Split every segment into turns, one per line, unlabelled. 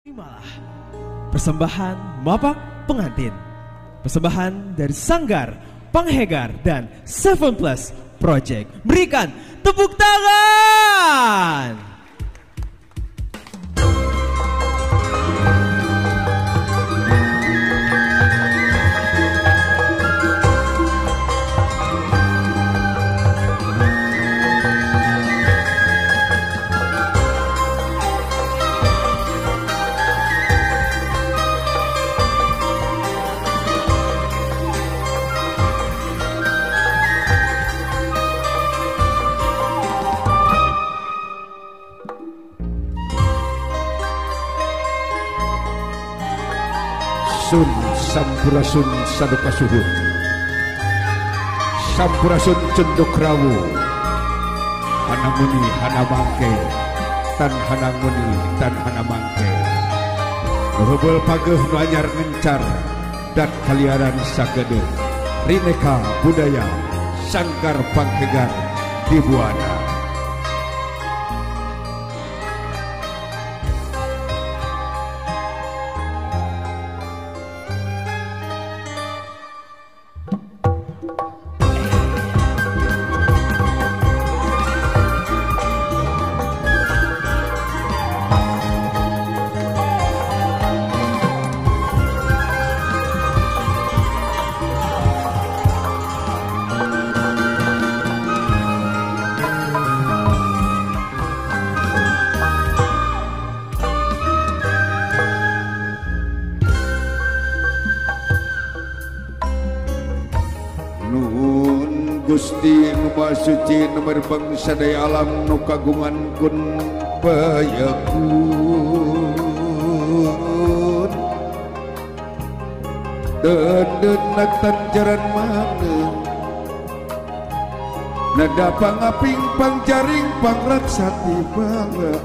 Terimalah persembahan Mapak Pengantin, persembahan dari Sanggar Panghegar dan 7 Plus Project. Berikan tepuk tangan.
Sun sampurasun sadukasuhun, sampurasun cenduk rawu, hanamuni hanamangke, tan hanamuni tan hanamangke. Nuhubul pageuh nu anyar ngencar, dat kaliaran sagede, rineka budaya, sanggar panghegar di buana. Nuhun Gusti nu Maha Suci nu merbeng sadaya alam nu kagungan kun payakun. Deundeun tanjaran mana nada pangaping pangjaring pangraksati bala.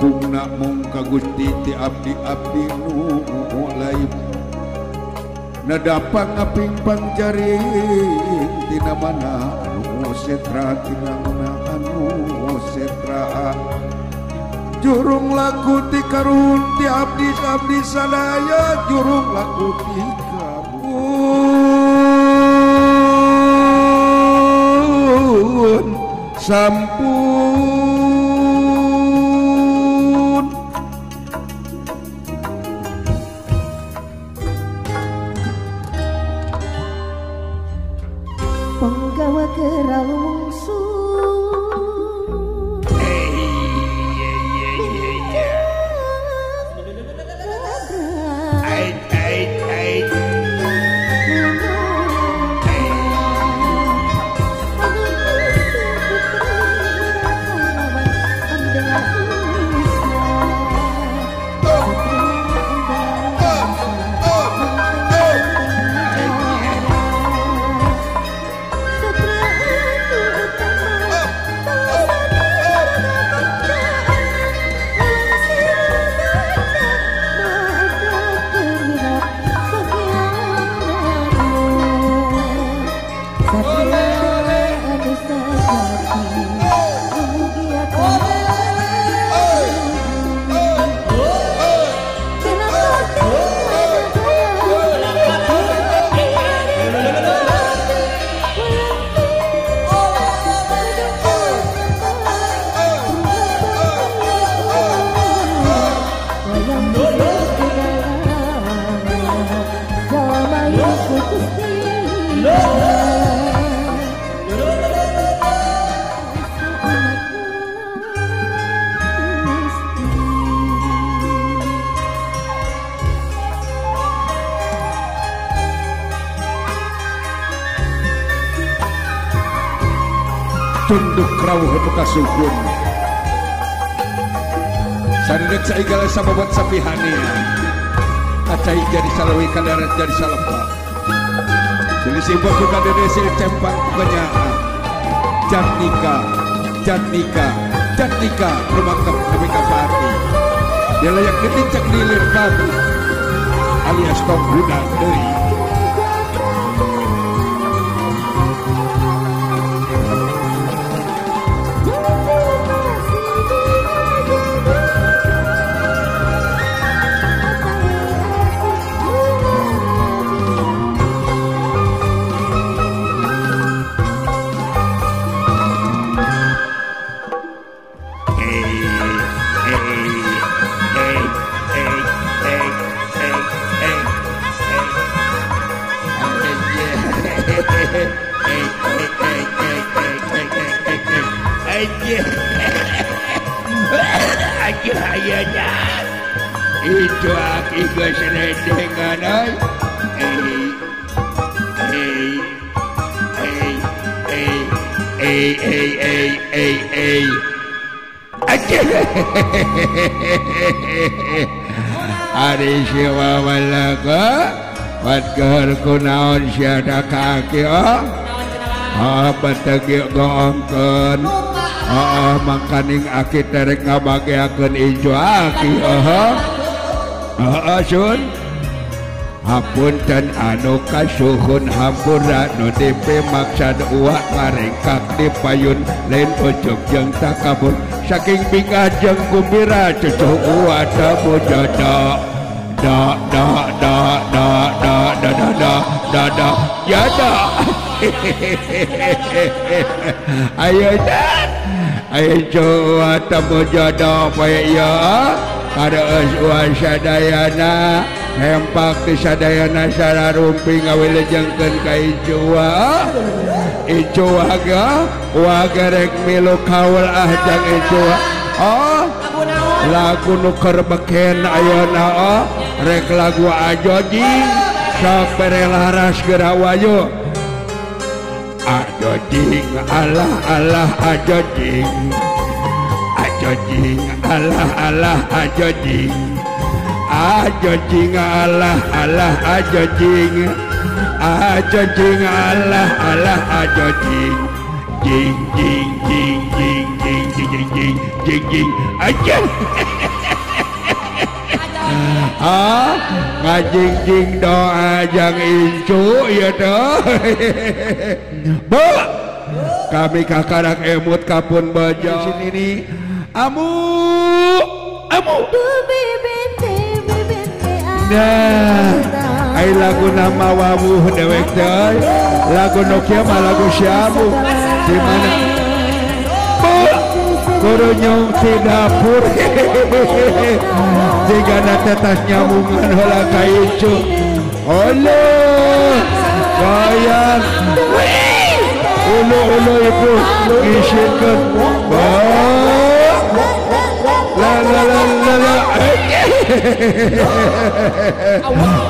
Namung mung ka Gusti ti abdi-abdi nu laib nada pangaping pangjaring tina mana anu setra tina mana anu setra jurung laku ti karun ti abdi-abdi sadaya jurung laku ti karun sampun.
Penggawa keralungsu
Tunduk rawuh nu kasuhun sadedek saigala sababot sapihania kacai jadi salawi kadarat jadi salepah selisih boku kadede sil cempang kenyaa jatnika jatnika jatnika rumangkep nepi ka pati dilayak ditincak dilir batu alias tong guna deui. Itu aki geus redengan euy. Ei ei ei ei ei. Ari siwa walaka wat keur kunaon sia da ka aki oh. Ah betegi goongkeun. Ah mangkaning aki terek ngabageakeun incu aki oh. Ah sun. Hapunten anu kasuhun hampura nu dipimaksad uak ngarengkak di payun lain ujug jeung takabur saking bingah jeung gumbira cucuh uak temu jodoh da da da da da da da da da da ya da. Ayo dan ayo cucuh temu jodoh poe ieu kareus uak sadayana hempak ti sadayana sararumping ngawilejengkeun ka incu wa. Incu wa ge wa gerek milu kaul ah jang incu wa. Oh lagu nu keur beken ayeuna oh rek lagu ajoji sok bere laras geura wayu. Ajojing alah alah ajojing ajojing alah alah ajojing ajojing alah alah ajojing ajojing alah alah ajojing jing jing jing jing jing jing jing jing jing aja. Ah ngajing jing doa jang incu ya toh. Bu kami kakarak emut kapun bejo sini amu amu. Nah, ai lagu nama wawuh dewek teh, lagu Nokia mah lagu siamu. Di mana? Bu, kurunyung ti dapur. Jika tetas nyambungan heula ka incu. Allah, goyang. Ulu-ulu ibu isinkeun. La la la la la.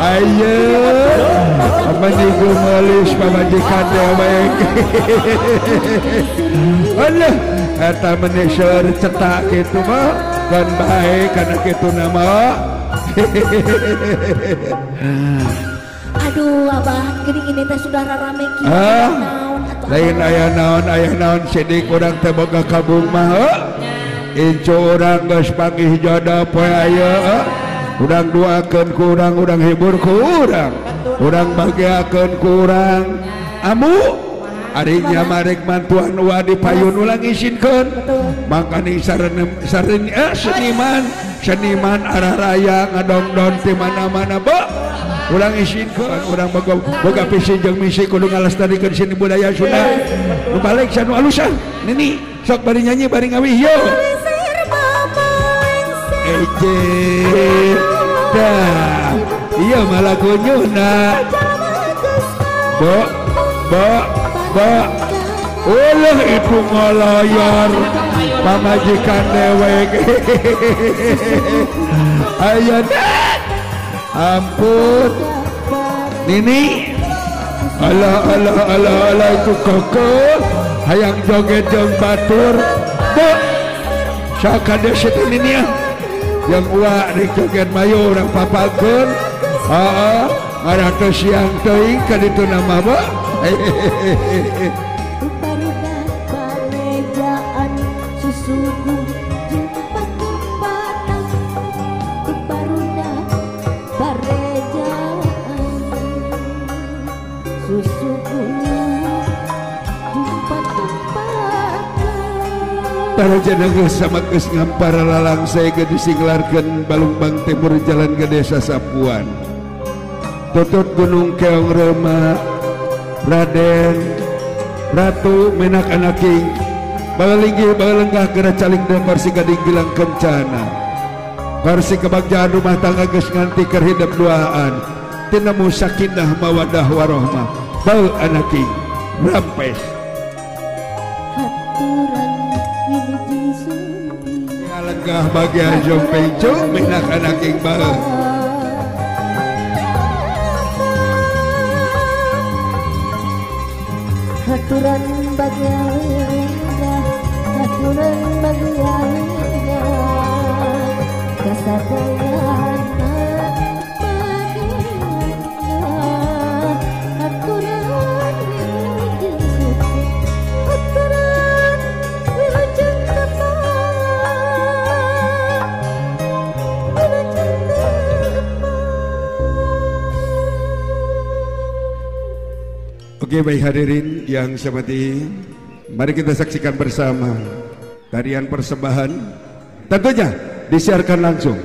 Ayo, menigu melis pamajikan dewek. Alah, eta meni seur cetak kitu mah, kan bae kana kitu nama.
Aduh, abah, geuning ini teh sudah rarame kieu. Naon atuh?
Lain aya naon, aya naon sidik urang teh boga kabung mah. Incu urang geus panggih jodoh poe aya. Urang doakeun ku urang, urang hibur ku urang, urang bagiakeun ku urang. Amu ari nya marek mantuan ua di payun ulang isinkeun. Mangkaning saren seniman, seniman arah raya ngadongdon ti mana-mana bo. Urang isinkeun, urang boga visi jeung misi kudu ngalestarikeun seni budaya Sunda. Nu balik sanu alusan. Nini sok bari nyanyi bari ngawih yo. Ece dah, iya malah kunyuna. Bo, bo, bo, ulah itu ngoloyor pamajikan dewek. Ayo dah, ampun, Nini, alah alah alah alah itu koko, hayang joget jeung batur, bo, sakade situ Nini ya. Yang uak di joget mayu orang papageun, heeh, ngarah teu siang teuing ka ditu nama ba. Para jenengah sama geus ngampar lalangse ge disinglarkeun Balungbang Timur Jalan ke Desa Sapuan. Tutut Gunung Keong Rema Raden Ratu Menak Anaking Balalinggih balalenggah geura caling dan kursi gading gilang kencana. Kursi kebagjaan rumah tangga geus nganti keur hidep duaan. Tinemu sakinah mawadah warohmah. Bal anaking rampes. Kalegah bagian jumping cuk minak anak Iqbal.
Haturan bagian lenggah, haturan bagian lenggah, kasadayana bagian lenggah, haturan wilujeng suci, haturan wilujeng tepang, wilujeng tepang.
Oke, baik hadirin yang seperti, mari kita saksikan bersama tarian persembahan tentunya disiarkan langsung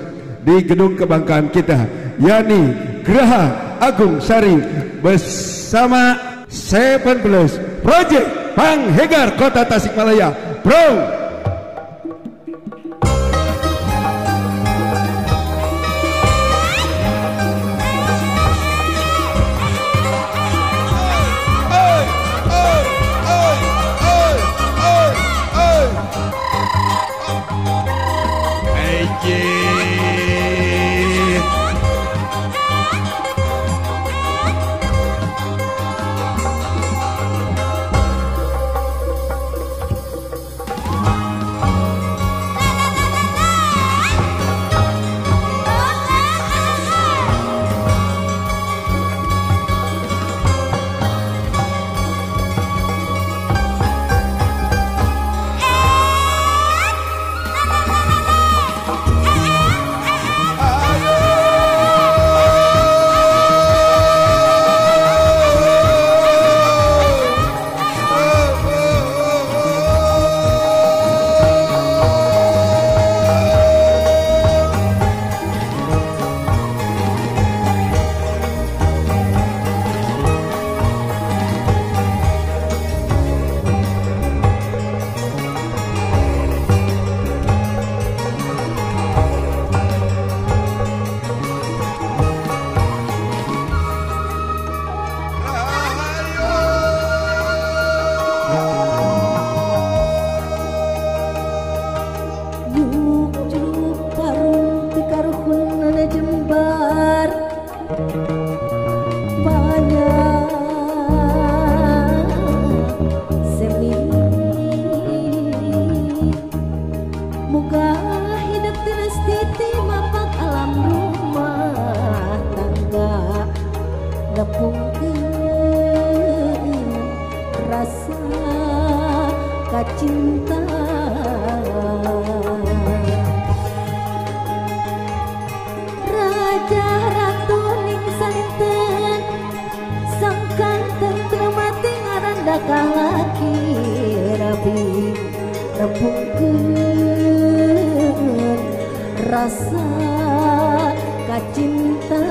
di gedung kebanggaan kita, yakni Graha Agung Sari bersama 7 Plus Project Panghegar Kota Tasikmalaya. Bro.
Cinta raja ratu ning salinten sangkan tentrem mati ngaranda kalaki rabi nepungkeun rasa kacinta.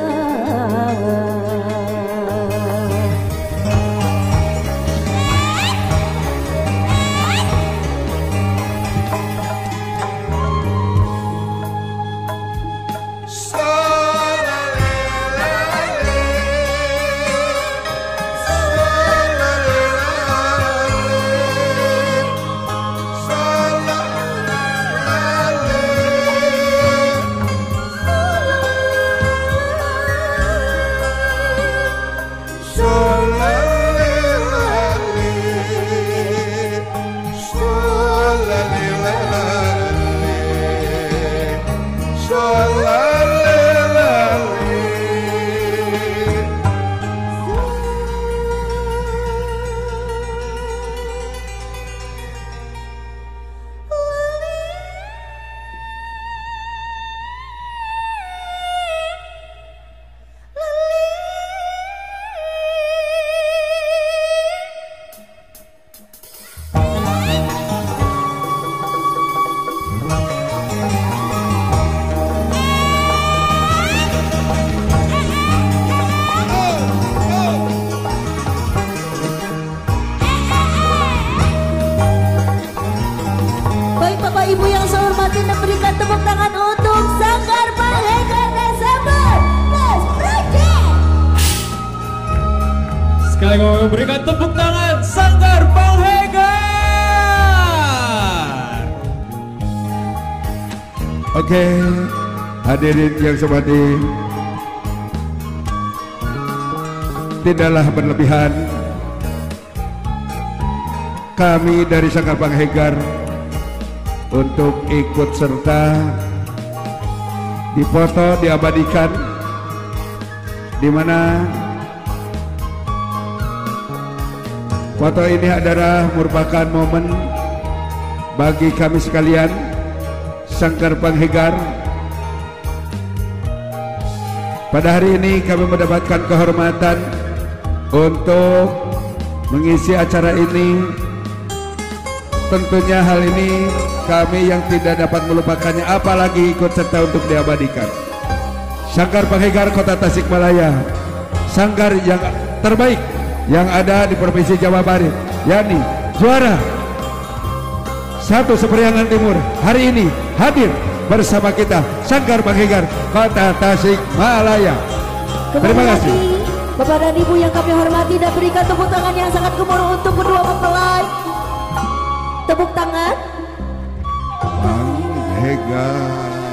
Ibu yang saya hormati dan berikan tepuk tangan untuk Sanggar Panghegar dan 7 Plus Project.
Sekali lagi berikan tepuk tangan Sanggar Panghegar.
Oke, hadirin yang sebati, tidaklah berlebihan kami dari Sanggar Panghegar untuk ikut serta dipoto, diabadikan, di mana foto ini adalah merupakan momen bagi kami sekalian Sanggar Panghegar. Pada hari ini kami mendapatkan kehormatan untuk mengisi acara ini. Tentunya hal ini kami yang tidak dapat melupakannya, apalagi ikut serta untuk diabadikan. Sanggar Panghegar Kota Tasikmalaya, sanggar yang terbaik yang ada di Provinsi Jawa Barat, yakni juara 1 Sepriangan Timur, hari ini hadir bersama kita Sanggar Panghegar Kota Tasikmalaya. Terima kasih
lagi, Bapak dan Ibu yang kami hormati, dan berikan tepuk tangan yang sangat gemuruh untuk kedua mempelai. Tepuk tangan.
Panghegar.